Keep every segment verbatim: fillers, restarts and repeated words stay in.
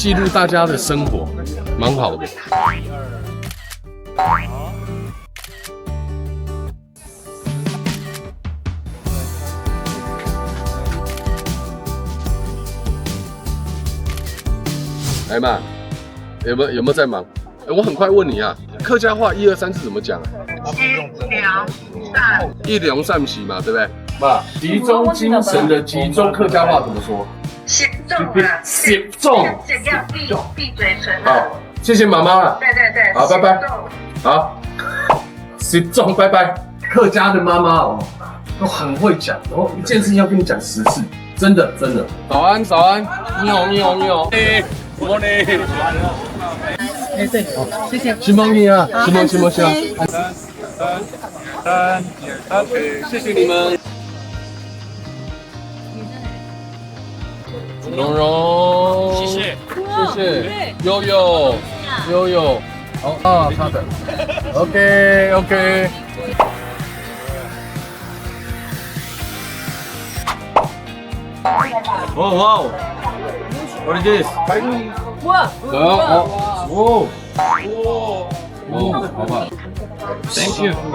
记录大家的生活，蛮好的。哎妈，有没有有没有在忙？哎，我很快问你啊，客家话一二三字怎么讲啊？一两三。一两三四嘛，对不对？嘛，集中精神的集中客家话怎么说？集中啊，集中。这个闭闭嘴唇啊。好，谢谢妈妈了。对对对，好，拜拜。集中。好，集中，拜拜。客家的妈妈哦，都很会讲，然后一件事情要跟你讲十次，真的真的。早安，早安，你好，你好，你好。哎，我呢？哎，对，谢谢。承蒙你啊，承蒙，承蒙，承蒙。三，三，谢谢你们。蓉蓉，谢谢，谢谢，悠悠，悠悠，好啊，他的，OK OK。哦哇哦，What is this？哇，哦哦哦，好棒，Thank you，好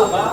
棒。